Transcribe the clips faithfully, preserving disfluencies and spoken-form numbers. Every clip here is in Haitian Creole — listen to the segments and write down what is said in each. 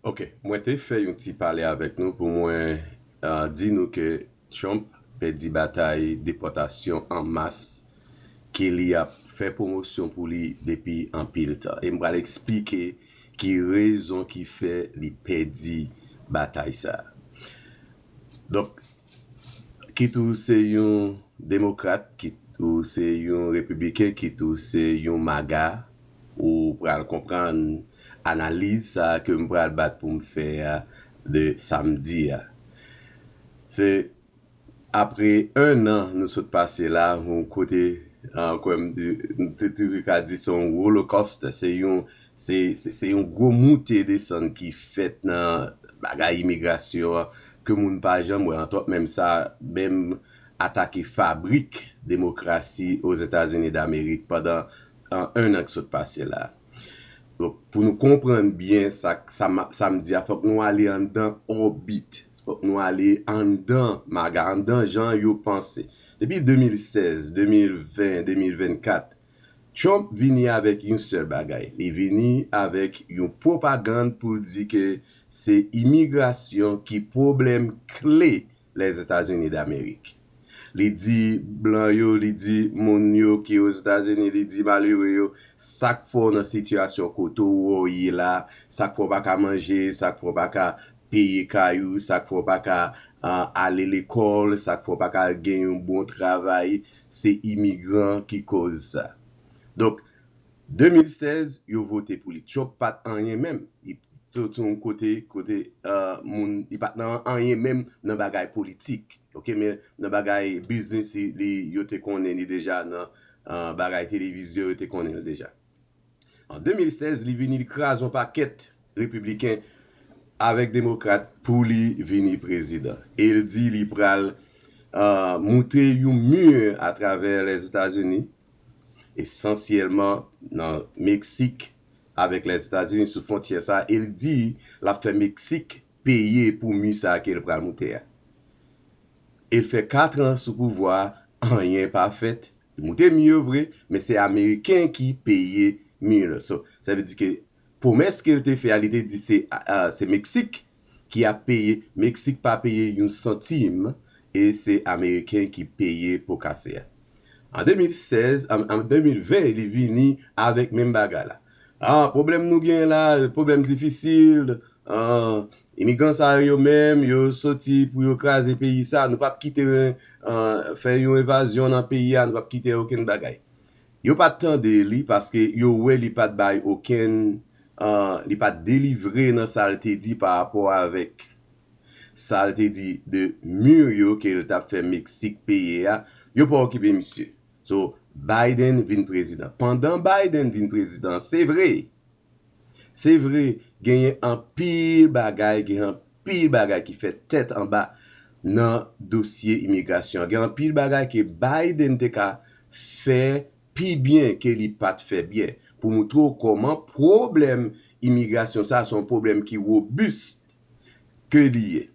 Ok, mwen te fè yon ti pale avèk nou pou mwen uh, di nou ke Trump pèdi batay depòtasyon an mas ke li ap fè pwomosyon pou li depi anpil tan. E m pral eksplike ki rezon ki fè li pèdi batay sa. Donk, kit ou se yon demokrat, kit ou se yon repibliken, kit ou se yon maga, ou pral konprann analiz sa ke m pral bat pou m fè a de sa m di a. Se apre en an nou sot pase la, yon kote, ankò m di, nou te toujou ka di se yon roller coaster, se yon, se, se, se yon gwo moute desann ki fèt nan bagay imigrasyon an, ke moun pa janm wè, antwòt menm sa, menm atake fabrik demokrasi Ozetazini Damerik pandan an en an ki sot pase la. Donk, pou nou konprann byen sa, sa, sa m di a, fòk nou ale anndan òbit. Fòk nou ale anndan maga, anndan jan yo panse. Depi de mil sèz, de mil ven, de mil vennkat, Trump vini avèk yon sèl bagay. Li vini avèk yon pwopagann pou l di ke se imigrasyon ki pwoblèm kle Lèzetazini Damerik. Li di blan yo, li di moun yo ki Ozetazini, li di malere yo, sa k fè w nan sitiyasyon kote w ye la, sa k fè w pa ka manje, sa k fè w pa ka peye kay ou, sa k fè w pa ka uh, ale lekòl, sa k fè w pa ka gen yon bon travay, se imigran ki koz sa. Donk, de mil sèz, yo vote pou li. Trump pa t anyen menm. Li soti yon kote, kote uh, moun, li pa t nan anyen menm nan bagay politik. Ok, men nan bagay biznis, li, yo te konnen li deja, nan uh, bagay televizyon, yo te konnen li deja. An de mil sèz, li vini, li kraze yon pakèt repibliken avèk demokrat pou li vini prezidan. E l di li pral uh, moute yon mi atravè Lèzetazini, esansyèlman nan Meksik avèk Lèzetazini sou fwontyè sa. E l di l ap fè Meksik peye pou mi sa ke l pral moute a. E l fè kat an sou pouvwa, anyen pa fèt. Li moute mi yo vre, men se Ameriken ki peye mi yo. So, sa vle di ke pwomès ke l te fè a, li te di se, uh, se Meksik ki ap peye. Meksik pa peye yon santim, e se Ameriken ki peye po kase a. An de mil sèz, an, an de mil ven, li vini avèk menm bagay la. Ah, pwoblèm nou gen la, pwoblèm difisil, ah, imigran sa yo menm, yo soti pou yo kraze peyi sa, nou p ap kite, ah, fè yon envazyon nan peyi a, nou p ap kite okenn bagay. Yo pa t tande li paske yo wè li pa t bay okenn, ah, li pa t delivre nan sa l te di pa rapò avèk sa l te di de mi yo ke l t ap fè Meksik peye a, yo pa okipe misye. So, Biden vin prezidan. Pandan Biden vin prezidan, se vre, se vre, genyen anpil bagay, genyen anpil bagay ki fè tèt anba nan dosye imigrasyon. Gen anpil bagay ke Biden te ka fè pi byen ke li pa t fè byen. Pou moutre w kòman pwoblèm imigrasyon sa, se yon pwoblèm ki wobis ke li ye.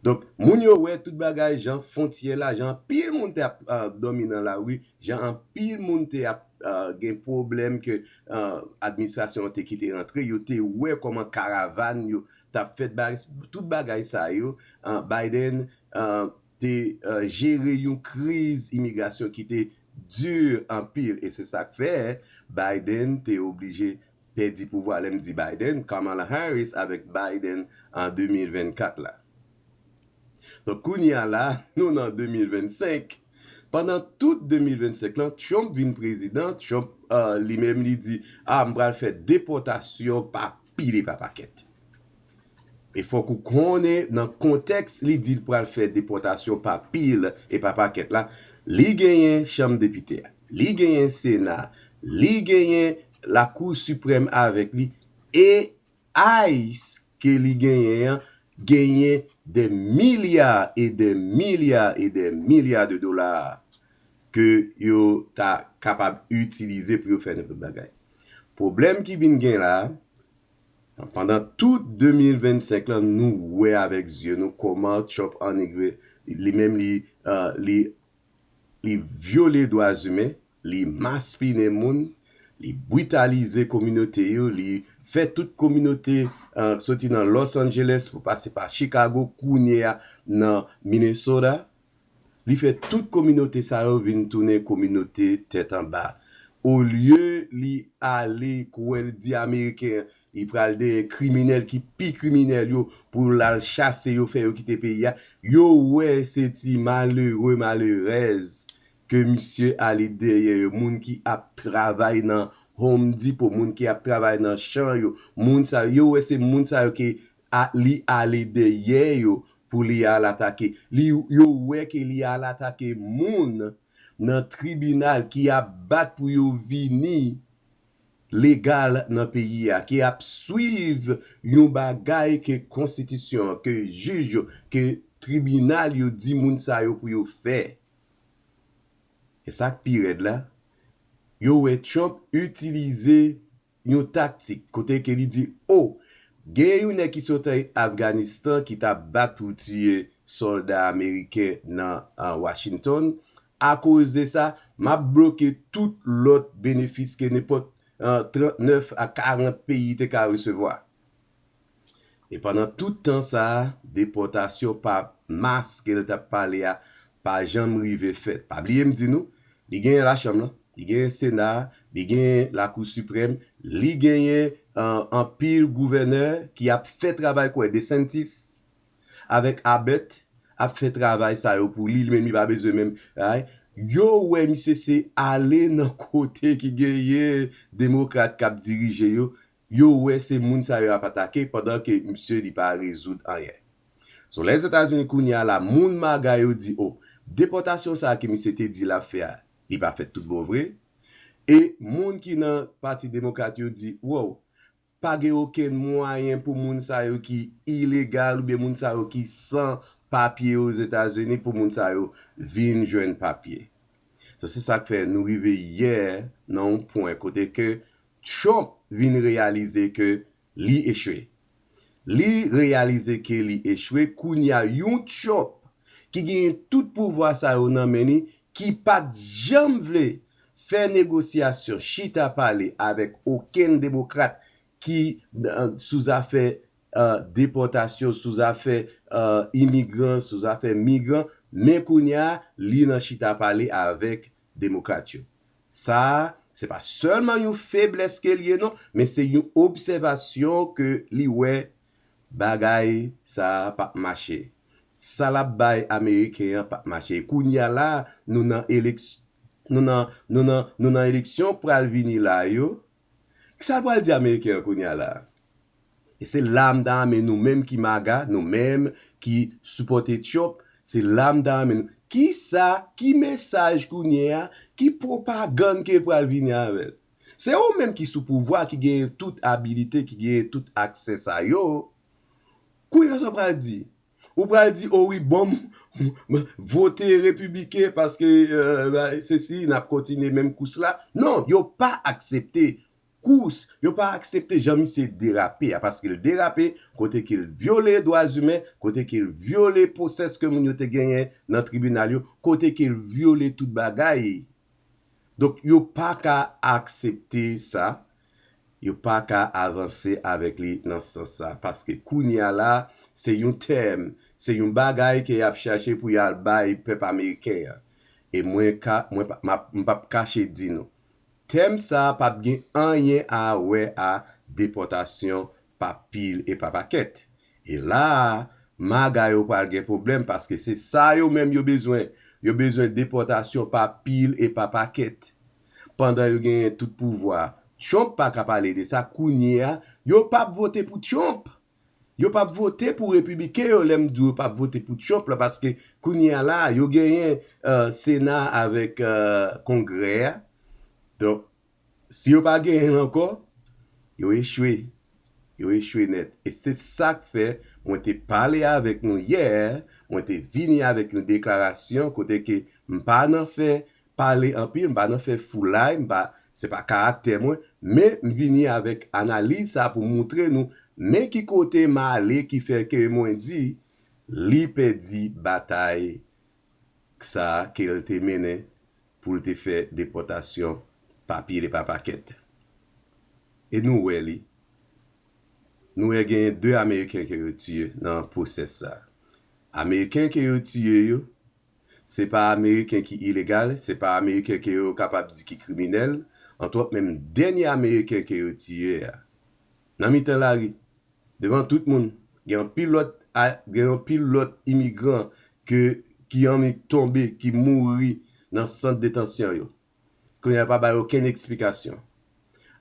Donk, moun yo wè tout bagay, jan fwontyè la, jan anpil moun te ap uh, dòmi nan lari, jan anpil moun te ap uh, gen pwoblèm ke uh, administrasyon an te kite rantre, yo te wè kòman karavan yo t ap fèt, tout bagay sa yo, uh, Biden uh, te uh, jere yon kriz imigrasyon ki te di anpil, e se sa k fè Biden te oblije pèdi pouvwa. Lè m di Biden, Kamala Harris avèk Biden an de mil vennkat la. Donk, kounye a la, nou nan de mil vennsenk. Pandan tout de mil vennsenk lan, Trump vin prezidan, Trump uh, li menm li di, ah, m pral fè depòtasyon pa pil e pa pakèt. E fòk ou konnen nan kontèks li di l pral fè depòtasyon pa pil e pa pakèt la, li genyen chanm depite a, li genyen sena, li genyen lakou siprèm avèk li, e ICE ke li genyen an genyen de milya e de milya e de milya de dola ke yo ta kapab itilize pou yo fè nenpòt bagay. Pwoblèm ki vin gen la, pandan tout de mil vennsenk lan, nou wè avèk zye nou kòman Trump anigre, li menm li, uh, li, li vyole dwa imen, li maspinen moun, li britalize kominote yo, li fè tout kominote, eh, soti nan Los Angeles pou pase pa Chicago, kounye a nan Minnesota. Li fè tout kominote sa yo vin tounen kominote tèt anba. Olye li ale, kouwè l di Ameriken, li pral dèyè kriminèl ki pi kriminèl yo pou l al chase yo, fè yo kite peyi a. Yo wè se ti malere, malerèz ke misye ale dèyè yo, moun ki ap travay nan Home Depot, moun ki ap travay nan chan yo, moun sa yo, yo wè se moun sa yo ke a, li ale dèyè yo pou li al atake. Li, yo wè ke li al atake moun nan tribinal ki ap bat pou yo vini legal nan peyi a, ki ap swiv yon bagay ke konstitisyon an, ke jij yo, ke tribinal yo di moun sa yo pou yo fè. E sa k pi rèd la, yo wè Trump itilize yon taktik kote ke li di, o, gen yon nèg ki soti Afganistan ki t ap bat pou tiye sòlda ameriken nan, ah, Washington. Akoz de sa, m ap bloke tout lòt benefis ke nenpòt, ah, trannèf a karant peyi te ka resevwa. E pandan tout tan sa a, depòtasyon pa mas ke l t ap pale a pa janm rive fèt. Pa bliye m di nou, li genyen Lachanm lan, li genyen Sena a, li genyen Lakou Siprèm, li genyen, eh, anpil gouvènè ki ap fè travay, kwè, DeSantis avèk Abbott ap fè travay sa yo pou li, li menm li pa bezwen menm, right? Yo wè misye se ale nan kote ki genyen demokrat k ap dirije yo, yo wè se moun sa yo ap atake pandan ke misye li pa rezoud anyen. So, Lèzetazini kounye a la, moun MAGA yo di, o, depòtasyon sa a ke misye te di l ap fè a, li pa fèt tout bon vre. E moun ki nan Pati Demokrat yo di, wow, pa gen okenn mwayen pou moun sa yo ki ilegal oubyen moun sa yo ki san papye Ozetazini, pou moun sa yo vin jwenn papye. So, se sa k fè nou rive yè nan yon pwen kote ke Trump vin reyalize ke li echwe. Li reyalize ke li echwe, kounye a yon Trump ki genyen tout pouvwa sa yo nan men li, ki pa t janm vle fè negosyasyon, chita pale avèk okenn demokrat ki, eh, sou zafè, eh, depòtasyon, sou zafè, eh, imigran, sou zafè migran, men kounye a, li nan chita pale avèk demokrat yo. Sa a, se pa sèlman yon feblès ke l ye, non, men se yon obsèvasyon ke li wè bagay sa a p ap mache. Sa l ap bay Ameriken an p ap mache. E kounye a la, nou nan eleks-, nou nan, nou nan, nou nan eleksyon k pral vini la yo. Kisa l pral di Ameriken an kounye a la? E se la m ta renmen nou menm ki MAGA, nou menm ki sipòte Trump, se la m ta renmen nou. Kisa, ki mesaj kounye a, ki pwopagann ke l pral vini avè l? Se ou menm ki sou pouvwa, ki genyen tout abilite, ki genyen tout aksè sa yo. Kounye a sa w pral di? Ou pral di, o wi, bon, m, m, vote repibliken paske, eh, sesi, n ap kontinye menm kous la. Non, yo pa aksepte kous, yo pa aksepte jan misye derape a, paske l derape kote ke l vyole dwa imen, kote ke l vyole pwosès ke moun yo te genyen nan tribinal yo, kote ke l vyole tout bagay. Donk, yo pa ka aksepte sa, yo pa ka avanse avèk li nan sans sa, paske kounye a la, se yon tèm, se yon bagay ke y ap chache pou y al bay pèp ameriken an. E mwen ka, mwen pa, m ap, m p ap kache di nou, tèm sa a p ap gen anyen a wè a depòtasyon pa pil e pa pakèt. E la a, MAGA yo pral gen pwoblèm paske se sa yo menm yo bezwen. Yo bezwen depòtasyon pa pil e pa pakèt. Pandan yo genyen tout pouvwa. Trump pa ka pale de sa. Kounye a, yo p ap vote pou Trump. Yo p ap vote pou repibliken yo, lè m di yo p ap vote pou Trump la, paske kounye a la, yo genyen, eh, Sena avèk, eh, Kongrè a. Donk, si yo pa genyen l ankò, yo echwe. Yo echwe nèt. E se sa k fè mwen te pale avèk nou yè, mwen te vini avèk yon deklarasyon kote ke m pa nan fè pale anpil, m pa nan fè foulay, m pa, se pa karaktè mwen, men m vini avèk analiz sa pou moutre nou, men ki kote m ale ki fè ke mwen di li pèdi batay sa ke l te mennen pou l te fè depòtasyon pa pil e pa pakèt. E nou wè li. Nou wè genyen de Ameriken ke yo tiye nan pwosès sa. Ameriken ke yo tiye yo, se pa Ameriken ki ilegal, se pa Ameriken ke yo kapab di ki kriminèl, antwòt menm dènye Ameriken ke yo tiye a. Nan mitan lari, devan tout moun, gen anpil lòt, gen anpil lòt imigran ke, ki annik tonbe, ki mouri nan sant detansyon yo. Kounye a pa bay okenn eksplikasyon.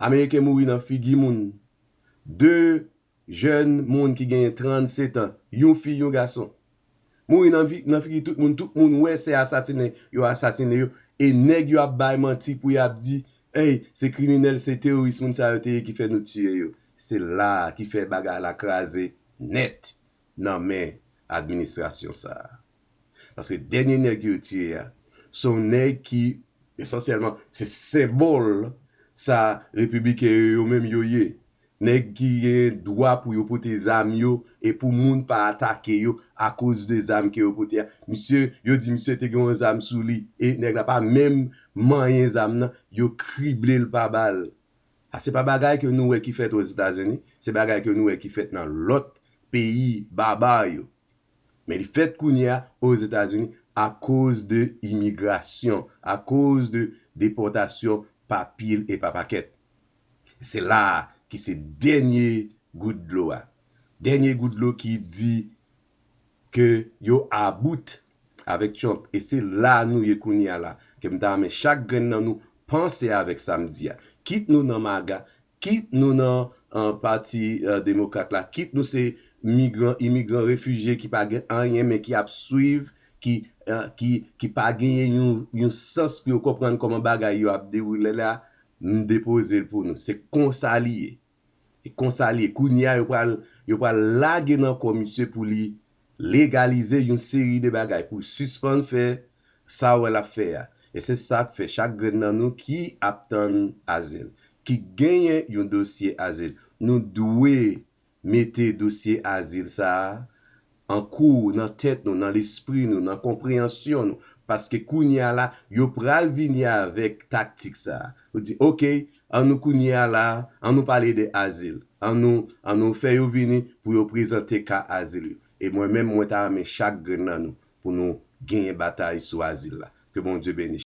Ameriken mouri nan figi moun. De jèn moun ki genyen trannsetan, yon fi, yon gason. Mouri nan, nan figi tout moun, tout moun wè se asasinen yo asasinen yo, e nèg yo ap bay manti pou y ap di, ey, se kriminèl, se teworis moun sa yo te ye ki fè nou tiye yo. Se la a ki fè bagay la kraze nèt nan men administrasyon sa a. Paske dènye nèg yo tiye a, se yon nèg ki, esansyèlman, se senbòl sa repibliken yo, yo menm yo ye. Nèg ki gen dwa pou yo pote zam yo e pou moun pa atake yo akoz de zam ke yo pote a. Misye, yo di misye te gen yon zam sou li e nèg la pa menm manyen zam nan, yo krible l pa bal. A, se pa bagay ke nou wè ki fèt Ozetazini, se bagay ke nou wè ki fèt nan lòt peyi baba yo. Men li fèt kounye a Ozetazini akoz de imigrasyon, akoz de depòtasyon pa pil e pa pakèt. Se la a ki se dènye gout dlo a. Dènye gout dlo ki di ke yo about avèk Trump. E se la nou ye kounye a la. Ke m ta renmen chak grenn nan nou panse avèk sa m di a. Kit nou nan maga, kit nou nan, an, pati, eh, demokrat la, kit nou se migran, imigran, refijye ki pa gen anyen men ki ap swiv, ki, eh, ki, ki pa genyen yon, yon sans pou yo konprann kòman bagay yo ap dewoule la, m depoze l pou nou. Se konsa li ye. E konsa li ye. Kounye a, yo pral, yo pral lage nan kò misye pou li legalize yon seri de bagay, pou l sispann fè sa w wè l ap fè a. E se sa k fè chak grenn nan nou ki ap tann azil, ki genyen yon dosye azil, nou dwe mete dosye azil sa a an kou nan tèt nou, nan lespri nou, nan konpreyansyon nou. Paske kounye a la, yo pral vini avèk taktik sa a. Yo di, oke, an nou kounye a la, an nou pale de azil. An nou, an nou fè yo vini pou yo prezante ka azil yo. E mwen menm, mwen ta renmen chak grenn nan nou pou nou genyen batay sou azil la. Ke Bondye beni